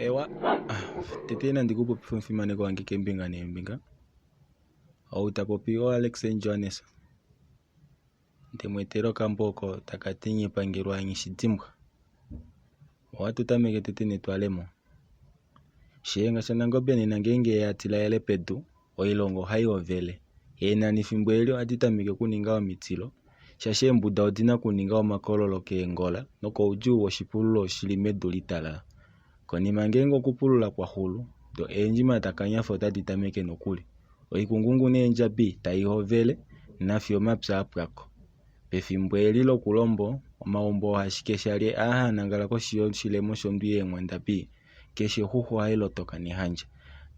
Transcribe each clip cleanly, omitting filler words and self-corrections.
Ewa, tete nandi ku popife omufimaneko wange keembinga neembinga. Ou ta popi oAlex Johannes, nde mu etela okambo oko taka ti Nghipangelwa Nghishidimbwa. Ohatu tameke tete netwalemo. Shiyenga shaNangombe nena ngeenge ya tilaele pedu, oilongo ohai hovele. Eenani fimbo eli ohadi tameke okuninga omitilo, shaashi eembuda odi na okuninga omakololo keengola nokoudjuu woshipululo shi li medu litalala. Konima ngeenge okupulula kwa xulu, do eendjima dakanyafa otadi tameke nokuli. Oikungungu neendjabi tai hovele nafiyo omapya a pwako. Pefimbo eli lokulombo, omaumbo oohashikeshalye aa haa nangala koshi yoshilemo shondwi yeenghwandabi, keshe oxuxwa ohai lotoka nehandja.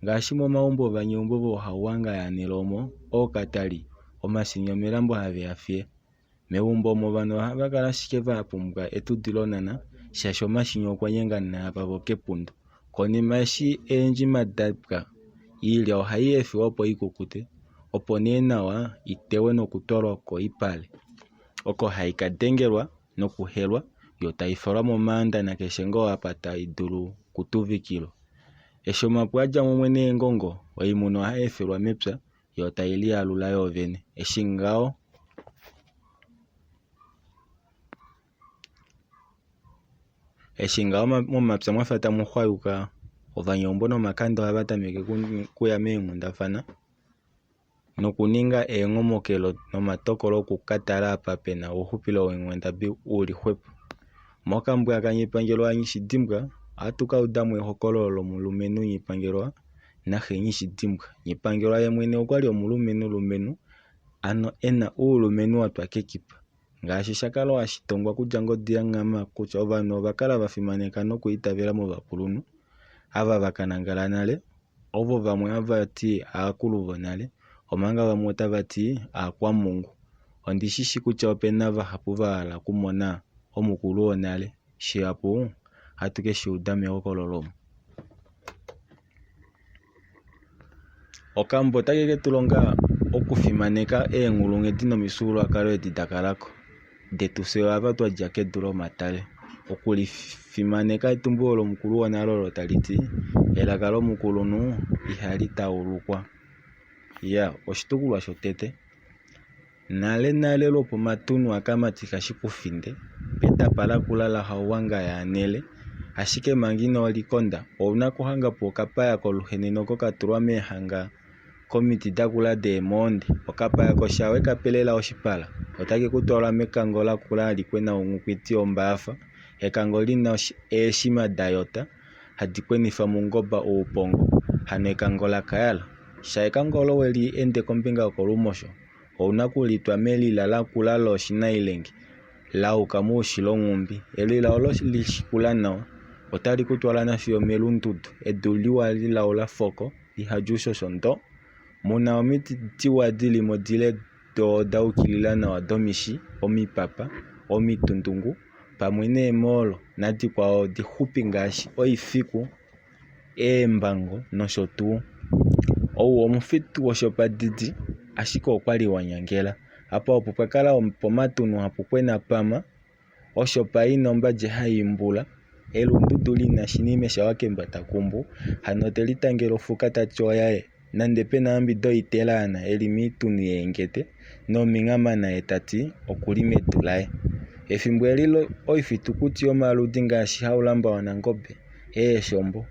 Ngaashi momaumbo ovanyeumbo voohauwanga yaNele omo, ookatali, omashini omelambo have a fiye. Meumbo omo ovanhu ohava kala ashike va pumbwa etudi lonhana shaashi omashini okwa nyengana ava vokepundo. Konima eshi eendjima da pwa, iilya ohai efiwa opo i kukute, opo nee nawa i teywe nokutwalwa koipale, oko hai ka dengelwa nokuhelwa yo tai falwa momaanda nakeshe ngoo apa tai dulu okutuvikilwa. Eshi omapu a dja mumwe neengongo, oimuna ohai efelwa mepya yo tai lialula yoovene. Eshi ngaho Eshi ngaho momapya mwafa tamu xwayuka, ovanyeumbo nomakanda ohava tameke okuya meenghundafana nokuninga eenhomokelo nomatokolo oku ka tala apa pe na ouxupilo weenghwandabi u li xwepo. Mokambwa kaNghipangelwa Nghishidimbwa ohatu ka uda mo ehokololo lomulumenhu Nghipangelwa naxe Nghishidimbwa. Nghipangelwa ye mwene okwa li omulumenhulumenhu, ano e na uulumenhu wa twa kekipa. Ngaashi sha kala hashi tongwa kudja ngodi yanghama kutya ovanhu ova kala va fimaneka nokwiitavela movakulunhu ava va ka nangala nale, ovo vamwe hava ti aakulu vonale, omanga vamwe otava ti aakwamhungu. Ondi shi shi kutya ope na vahapu va hala okumona omukulu wonale. Shihapu ohatu ke shi uda mehokololo omu. Okambo otake ke tu longa okufimaneka eenghulunghedi nomifyuululwakalo edi da kala ko, detu fye ava twa dja kedu lomatale. Okulifimaneka etumbulo lomukulu wonale olo tali ti elaka lomukulunhu ihali taulukwa. Iya, oshitukulwa shotete. Nale nale lwopomatunhu aKamati kaShikufinde, petapa lakula laHauwanga yaAnele, ashike manga inoo likonda, ou na okuhanga po okapaya koluheneno oko ka tulwa meehanga komiti dakula deemoonde. Okapaya kosha we ka pelela oshipala, otake ku twala mekango lakula hali kwena onhukwiti yombaafa, ekango li na eeshima da yota, hadi kwenifa mungoba oupongo, hano ekango laKayala. Sha ekango olo we li ende kombinga yokolumosho, ou na okulitwa melila lakula looshinailenge, la yuka moushilonghumbi. Elila olo li shikula nawa, otali ku twala nafiyo omelundudu, edu liwa lilaula foko, lihadi oushosho ndo, mu na omiti diwa di li mo dile do oda yukilila nawa domishi, omipapa, omitundungu, pamwe neemoolo nadikwao dixupi ngaashi oifiku, eembango nosho tuu. Ou omufitu woshopadidi, ashike okwa li wa nyangela. Apa opo pwa kala pomatunhu hapu kwena pama, oshopa i na ombadje hai imbula, elundudu li na shinime shawakemba ta kumbu, hano te litangele ofuka ta ti oyaye, nande pe na ambida oitelaana e li moitunhu yeengete nominghamana ye ta ti oku li medu laye. Efimbo eli oifitukuti yomaludi ngaashi Haulamba waNangobe, eeshombo,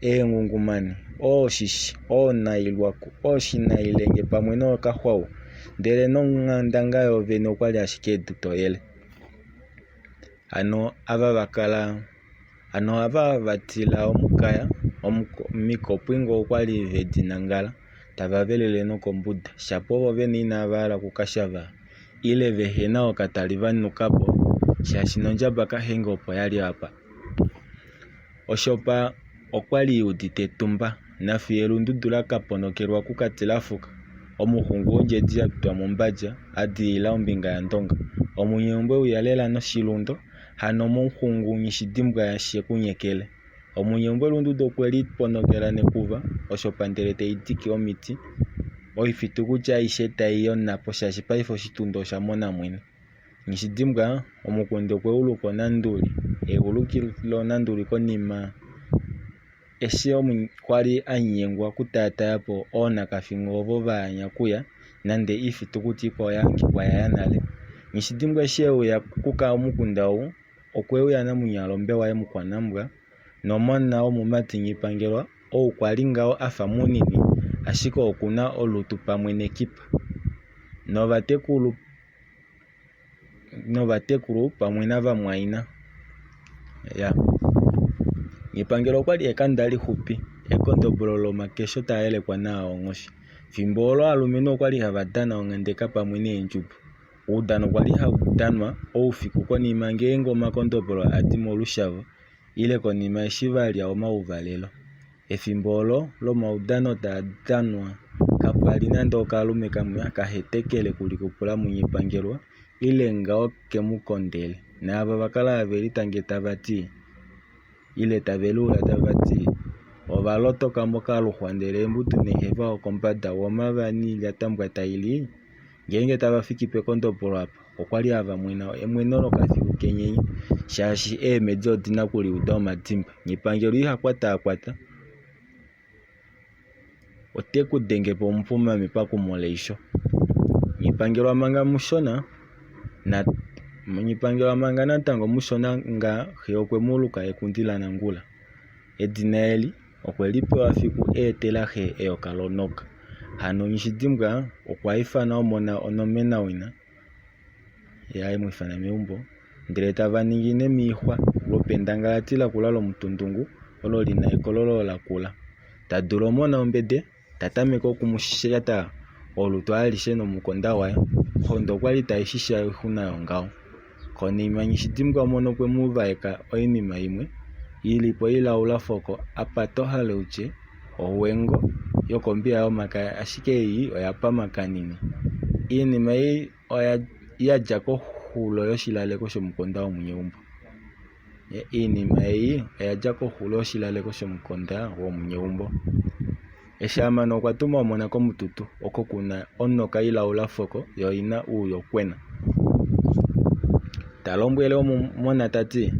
eengungumani, ooshishi, oonailwaku, ooshinailenge pamwe nookaxwau, ndele nonghandanga yoovene okwali ashike edu toyele. Hano ava va kala hano ava va tila omukaya omikopwingo okwali vedi nangala tava velele nokombuda shapo ovo vene inava hala okukashava ile vehena okatali va nukapo shaashi nondjaba kahenge opo yali apa. Oshopa okwali iudite etumba nafiyo elundudu la ka ponokelwa kukatilafuka, omuxungu wondjedi ya twa mombadja a dilila ombinga yaNdonga. Omunyeumbo e uya lela noshilundo, hano momuxungu Nghishidimbwa she ku nyekele. Omunyeumbo elundudu okwe li ponokela nekuva, oshopa ndele tai diki omiti, oifitukuti aishe tai i onhapo shaashi paife oshitunda osha mona mwene. Nghishidimbwa, omukunda okwe u luka Onanduli, e u lukila Onanduli konima. Eshi kwa li a nyengwa okutaataya po oonakafingo ovo va anya okuya nande oifitukuti ikwao oya hangika ya ya nale. Nghishidimbwa eshi e uya okuka omukunda ou, okwe uya namunyalombe waye Mukwanambwa nomona womumati Nghipangelwa ou kwa li ngaho a fa munini ashike oku na olutu pamwe nekipa. Novatekulu pamwe navamwaina. Nghipangelwa okwali ekanda lixupi, ekondobolo lomakesho taa yelekwa naa wonghoshi. Fimbo olo ovalumenhu okwali hava dana onghandeka pamwe neendjubo. Oudano kwali hau danwa oufiku konima ngeenge omakondobolo a di molushaavo ile konima eshi va lya omauvalelo. Efimbo olo lomaudano taa danwa kapwa li nande okalume kamwe haka hetekele okulipula muNghipangelwa ile ngaho ke mu kondele. Naava va kala have litange tava ti ile tave liula tava ti ova lotoka mokaluxwa ndele eembutu neheva okombada woo omava niilyatambwa tai li, ngeenge tava fiki pekondobolo apa okwali hava mwena emweno lokafilu kenyenye shaashi eemhedi odi na okuliuda omadimba. Nghipangelwa iha kwataakwata ote ku denge po omupuma mepakumo leisho. Nghipangelwa manga mushona na Nghipangelwa manga natango mushona nga xe okwe mu luka Ekundi laNangula. Edina eli okwe li pewa fiku a etela xe eyoka lonoka. Hano Nghishidimbwa okwa ifana omona onomenawina ye mu ifana meumbo ndele tava ningi nemiixwa lwopendangalati lakula lomutundungu olo li na ekololo lakula. Ta dula omona ombede, ta tameke oku mu shata olutu alishe nomukonda waye. Ohonde okwa li tai shisha oixuna yongaho. Konima Nghishidimbwa omona okwe mu vaeka oinima imwe i li po ilaula foko apa to hale u tye owengo yokombiya yomakaya ashike ei oya pama kanini. Oinima ei oya ya dja koxulo yoshilaleko shomukonda womunyeumbo. Oinima ei oya dja koxulo yoshilaleko shomukonda womunyeumbo. Eshi a mana okwa tuma omona komututu oko ku na onoka ilaula foko yo oi na uuyokwena. Ta lombwele omona ta ti,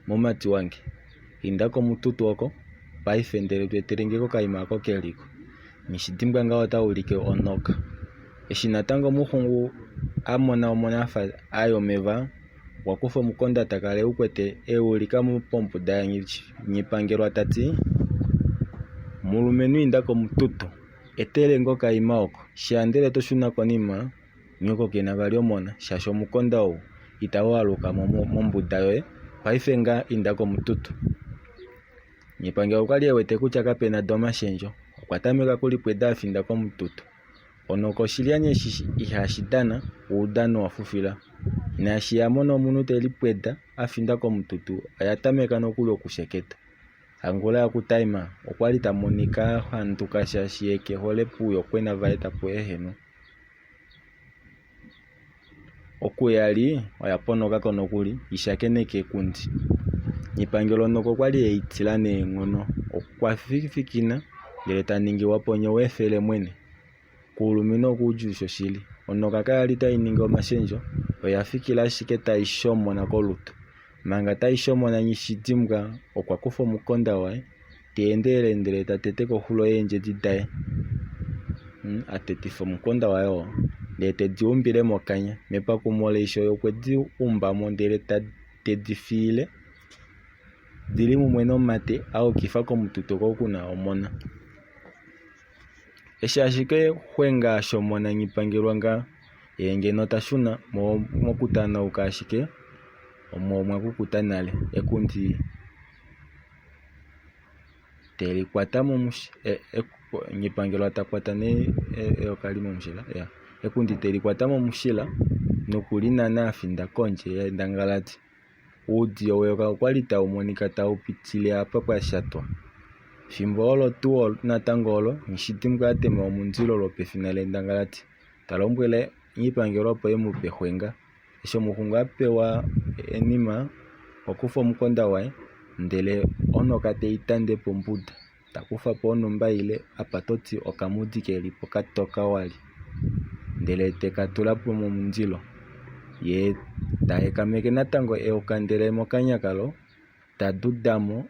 Mumati wange, inda komututu oko paife ndele to etele nge kokaima oko ke li ko. Nghishidimbwa ngaho ota ulike onoka. Eshi natango omuxungu a mona omona a fa a ya omeva, okwa kufa omukonda ta kala e u kwete e u ulika pombuda yaNghipangelwa ta ti, Mulumenhu inda komututu, etele nge okaima oko, shiya ndele to shuna konima, nyoko ke na vali omona, shaashi omukonda ou itau aluka mo mombuda yoye, paife ngaa inda komututu. Nghipangelwa okwa li e wete kutya kape na domashendjo. Okwa tameka okulipweda a finda komututu. Onoka oshilyani eshi ihashi dana oudano wa fufila. Naashi ya mona omunhu te lipweda a finda komututu oya tameka nokuli okusheketa. Hangula yaKutaima okwa li ta monika a handuka shaashi ye ke hole puuyokwena vaye tapu ehenwa. Oku ya li oya ponoka ko nokuli i shakeneke ekundi. Nghipangelwa onhoka okwa li e i tila neenghono. Okwa fifikina ndele ta ningi waponyo weefele mwene. Kuulumenhu okuudjuu shoshili. Onhoka kaya li tai ningi omashendjo, oya fikila ashike tai shomona kolutu. Manga tai shomona Nghishidimbwa okwa kufa omukonda waye, ta endelele ndele ta tete koxulo yeendjedi daye. A tetifa omukonda waye oo, ndele te di umbile mokanya. Mepakumo leisho ye okwe di umba mo ndele te di fiile di li mumwe nomate a yukifa komututu oko ku na omona. Eshi ashike xwenga shomona Nghipangelwa ngaa, ye ngeno ta shuna mo mokutanauka ashike omo omwa kukuta nale. Ekundi te li kwata Nghipangelwa ta kwata nee eyoka li momushila, ekundi te li kwata momushila noku li nana a finda kondje yendangalati. Oudiyo weyoka okwa li tau monika tau pitile apa pwa shatwa. Fimbo olo tuu natango olo, Nghishidimbwa a tema omundilo lwopefina lendangalati, ta lombwele Nghipangelwa opo e mu pe xwenga. Eshi omuxungu a pewa enima, okwa kufa omukonda waye ndele onoka te i tande pombuda, ta kufa po onhumba ile apa to ti okamudi ke li po ka toka wali, ndele te ka tula po momundilo. Ye ta ekameke natango eyoka ndele mokanya kalo ta duda mo.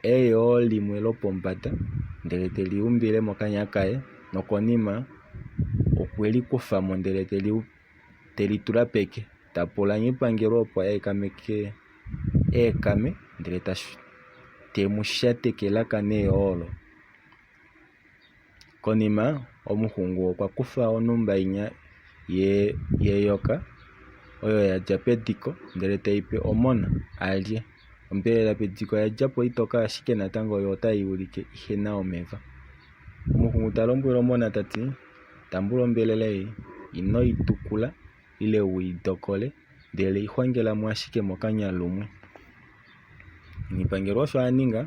Eyoo limwe lopombada ndele te li umbile mokanya kaye nokonima okwe li kufa mo ndele te li tula peke. Ta pula Nghipangelwa opo eekame ndele te mu shate kelaka neyoo olo. Konima omuxungu okwa kufa onhumba inya yeyoka oyo ya dja pediko ndele tei pe omona a lye. Ombelela pediko oya dja po itoka ashike natango yo otai ulike ihe na omeva. Omuxungu ta lombwele omona ta ti, tambula ombelela ei, ino i tukula ile u i tokole ndele i xwangela mo ashike mokanya lumwe. Nghipangelwa osho a ninga,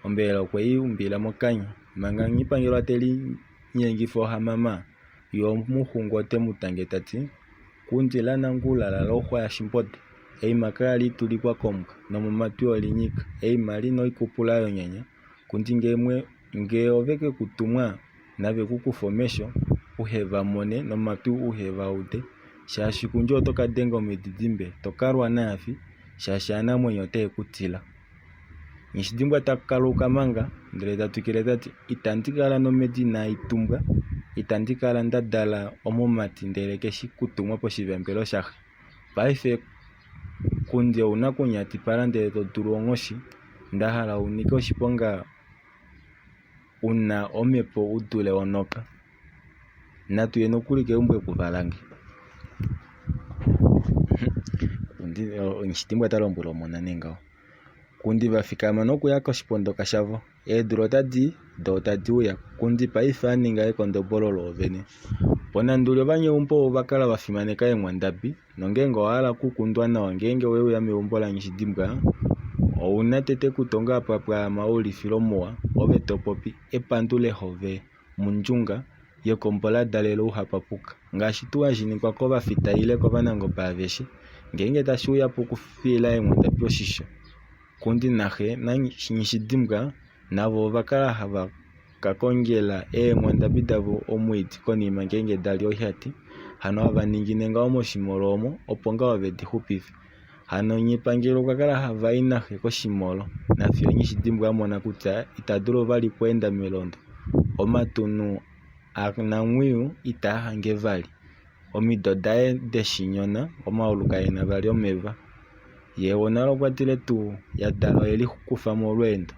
ombelela okwe i umbila mokanya. Manga Nghipangelwa te linyengifa ohamama, ye omuxungu ote mu tange ta ti, Kundi lanangula laloxwa yashimbode, eima kali tulikwa kombwa, nomomatwi olinyika, eima li noikupula yonyanya, kundi ngee ove ke ku tumwa, nave ku kufe omesho, uhe va mone nomatwi uhe va ude, shaashi kundji oto ka denga omididimbe, to ka lwa naafi, shaashi aanamwenyo ote ku tila. Nghishidimbwa ta kaluka manga, ndele ta twikile ta ti, Itandi kala nomhedi inai tumbwa, itandi kala nda dala omumati ndele keshi kutumwa poshivambelo shaxe. Paife kundi ou na kunyatipala ndele to dulu onghoshi, nda hala u nike oshiponga u na omhepo u dule onoka. Natu ye nokuli keumbo ekuva lange. Nghidimbwa ta lombwele omona nee ngaho. Kundi va fikama nokuya koshipondoka shavo. Eedula otadi i, do otadi uya. Kundi paife a ninga ekondobolo loovene. Ponanduli ovanyeumbo ova kala va fimaneka eenghwandabi, nongeenge owa hala okukundwa nawa ngeenge we uya meumbo laNghishidimbwa, ou na tete okutonga apa pwa ama oulifilo muwa, ove to popi epandu lehove mundjunga yekombo la dalela ouhapapuka, ngaashi tuu hashi ningwa kovafita ile kovanangobe aveshe ngeenge tashi uya pokufiila eenghwandabi oshisho. Kundi naxe naNghishidimbwa navo ova kala hava ka kongela eenghwandabi davo omwiidi konima ngeenge da li oihati, hano hava ningine ngaho moshimolo omo opo ngaho ve di xupife. Hano Nghipangelo okwa kala hava i naxe koshimolo, nafiyo Nghishidimbwa a mona kutya ita dulu vali okweenda melondo. Omatunhu aNamwiyu itaa hange vali. Omido daye deshi nyona, omaulu kae na vali omeva. Ye wonale okwa tile tuu ya dala oye likufa molweendo.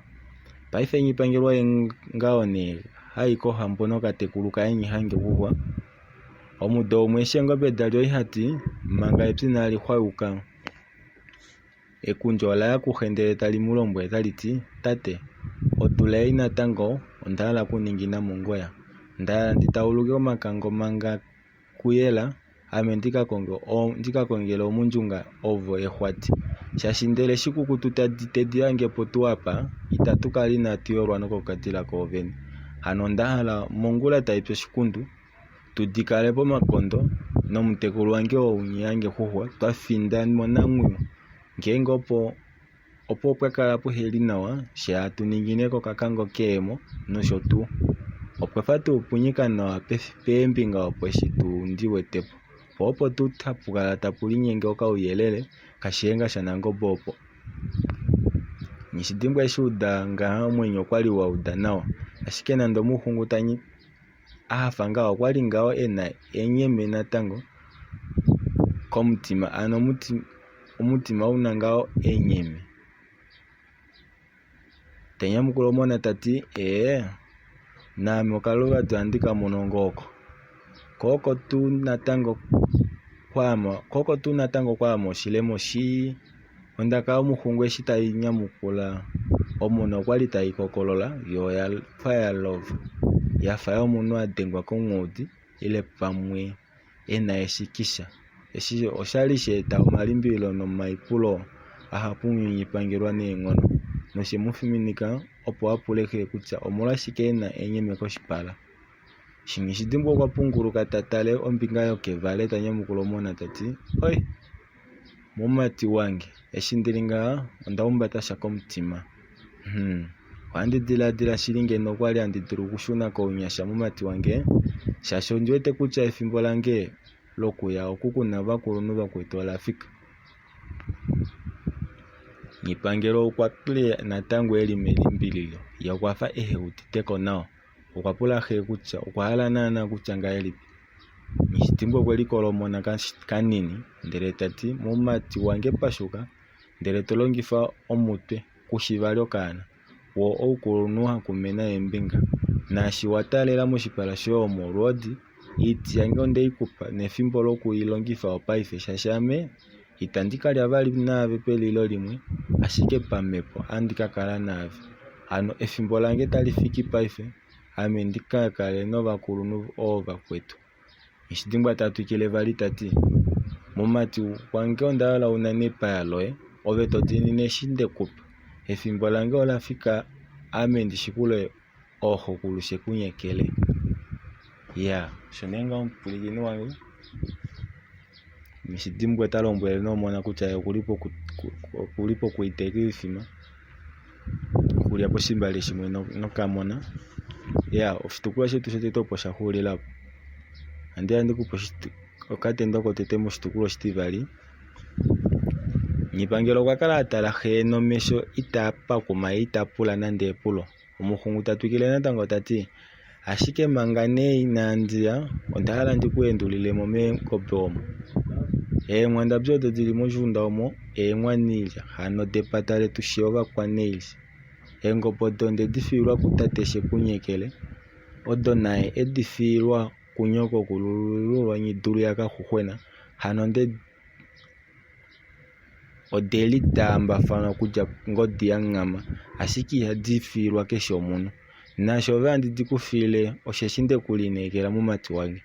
Paife Nghipangelwa oye ngaho nee hai kohambo nokatekulu kaye Nghihangekuxwa. Omudo umwe eshi eengobe da li oihati, manga epya inali xwayuka, ekundju ola ya kuxe ndele tali mu lombwele tali ti, Tate, odula ei natango onda hala okuningina mongoya. Nda hala ndi tauluke omakango manga kuyela, ame ndi ka kongele omundjunga ovo exwati. Shaashi ndele shikukutu te di hange po tuu apa, itatu kala inatu yolwa nokokadila koovene. Hano onda hala mongula tai pi oshikundu, tu di kale pomakondo nomutekulu wange ou Nghihangexuxwa twa finda monamwiyo. Ngeenge opo opo pwa kala puheli nawa, fye hatu ningine kokakango keemo nosho tuu. Opwa fa tuu punyika nawa peembinga opo eshi tuu ndi wete po. Po opo tuu hapu kala tapu linyenge okauyelele kashihenga shaNangobe opo. Nghishidimbwa eshi uda ngaha omwenyo okwali wa uda nawa. Ashike nande omuxungu ta a hafa ngaho okwa li ngaho e na enyeme natango komutima, ano omutima u na ngaho enyeme. Ta nyamukula omona ta ti, Ee, naame okaluvadi ohandi ka mono ngoo oko. Ko oko tuu natango kwaama, ko oko tuu natango kwaama oshilemo shii. Ondaka yomuxungu eshi tai nyamukula omona okwa li tai kokolola yo oya fa ya lova, ya fa yomunhu a dengwa komwoodi ile pamwe e na eshikisha. Eshi osha li sha eta omalimbililo nomaipulo ahapu muNghipangelwa neenghono, noshe mu fininika opo a pule xe kutya omolwashike e na enyeme koshipala. Shingishidimbwa okwa punguluka ta tale ombinga yokevale ta nyamukula omona ta ti, Oi! Mumati wange, eshi ndi li ngaha onda humbata sha komutima. Hum, ohandi diladila shili ngeno okwa li handi dulu okushuna kounyasha mumati wange, shaashi ondi wete kutya efimbo lange lokuya oku ku na ovakulunhu vakwetu ola fika. Nghipangela okwa li natango eli melimbililo ye okwafa ehe uditeko nawa. Okwa pula xe kutya okwa hala naana kutya ngahelipi. Nghishidibwa okwe likolomona kanini ndele tati mumati wange pashuka ndele tolongifa omutwe kushi vali okaana woo oukulunhu hakumena eembinga. Naashi wataalela moshipala shoye omo olwoodi, oiti yange ondeikupa nefimbo lokuilongifa opaife shaashi ame itandi kalya vali naave pelilo limwe ashike pamhepo ohandi kakala naave. Hano efimbo lange tali fiki paife ame ndikakale novakulunhu oovakwetu. Nghishidibwa tatwikile vali tati mumati wange ondahala unane epaya loye ove todiinine eshi ndekupa. Efimbo lange olafika ame ndishikule ooxokulu shekunyekele. Iyaa osho nee ngaho omupwilikini wange Nghishidibwa ota lombwele nee omona kutya ye okuli pokwiiteka oifima okulya poshimbale shimwe nokamona. Iyaa oshitukulwa shetu shotete opo shaxulila opo. Ohandiya ndikupe okatendo kotete moshitukulwa oshitivali. Nghipangela okwa kala atala xe nomesho itaa pakuma ye ita pula nande epulo. Omuxungu ta twikile natango tati ashike manga nee inandiya onda hala ndiku endulilemo meengobe omo. Eenghwandabi odo dili moshuunda omo eenghwanilya hano depata letu fyee ovakwanelya. Eengobe odo ondedi fiilwa kutate Shekunyekele odo naye edi fiilwa kunyokokulululwa Nghidulu yakaxuxwena hano ode litaambafanwa okudja ngodi yanghama ashike ihadi fiilwa keshe omunhu. Naashi ove handi di ku fiile osheshi nde kulineekela mumati wange.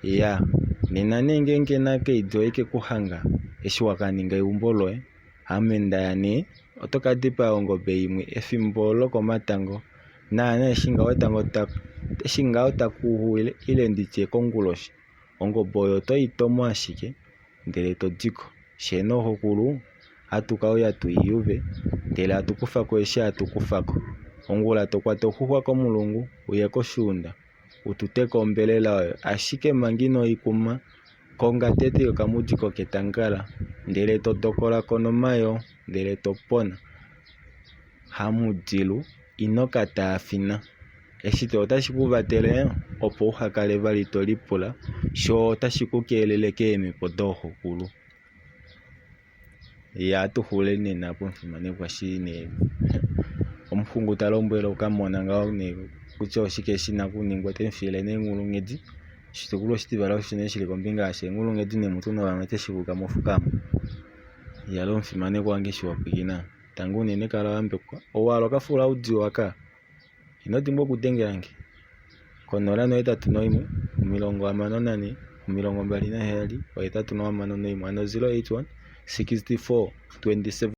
Iya, nena nee ngeenge nakaidi oye ke ku hanga eshi wakaninga eumbo loye, ame ndaya nee, oto ka dipaa ongobe imwe efimbo lokomatango naana eshi ngaho takuwile ile nditye konguloshi. Ongobe oyo oto i tomo ashike ndele to diko. Fyee nooxokulu hatu kauya tui yuve ndele hatu kufako eshi hatu kufako. Ongula tokwata oxuxwa komulungu uye koshuunda ututeko ombelela oyo ashike manga ino ikuma konga tete okamudi koketangala ndele to tokolako nomayoo ndele topona. Hamudilu ino ka taafina. Eshi otashi ku vatele opo uha kale vali to lipula shoo otashi ku keelele keemhepo dooxokulu. Iya atuxule nena apo omufimanekwa shi nee omuxungu ta lombwele okamona ngaho nee kutya oshike shina okuningwa temufiile nee eenghulunghedi. Oshitukulwa oshitivali osho nee shili kombinga yasho eenghulunghedi nemutu novamwe teshikuka mofuka amu. Iyalo omufimanekwa wange eshi wapwilikina tangi unene kala wayambekwa. Ou wahala okafula oudiyo aka ino dimbwa okudengelange ko 081 64 27 86 ano 081 64 27.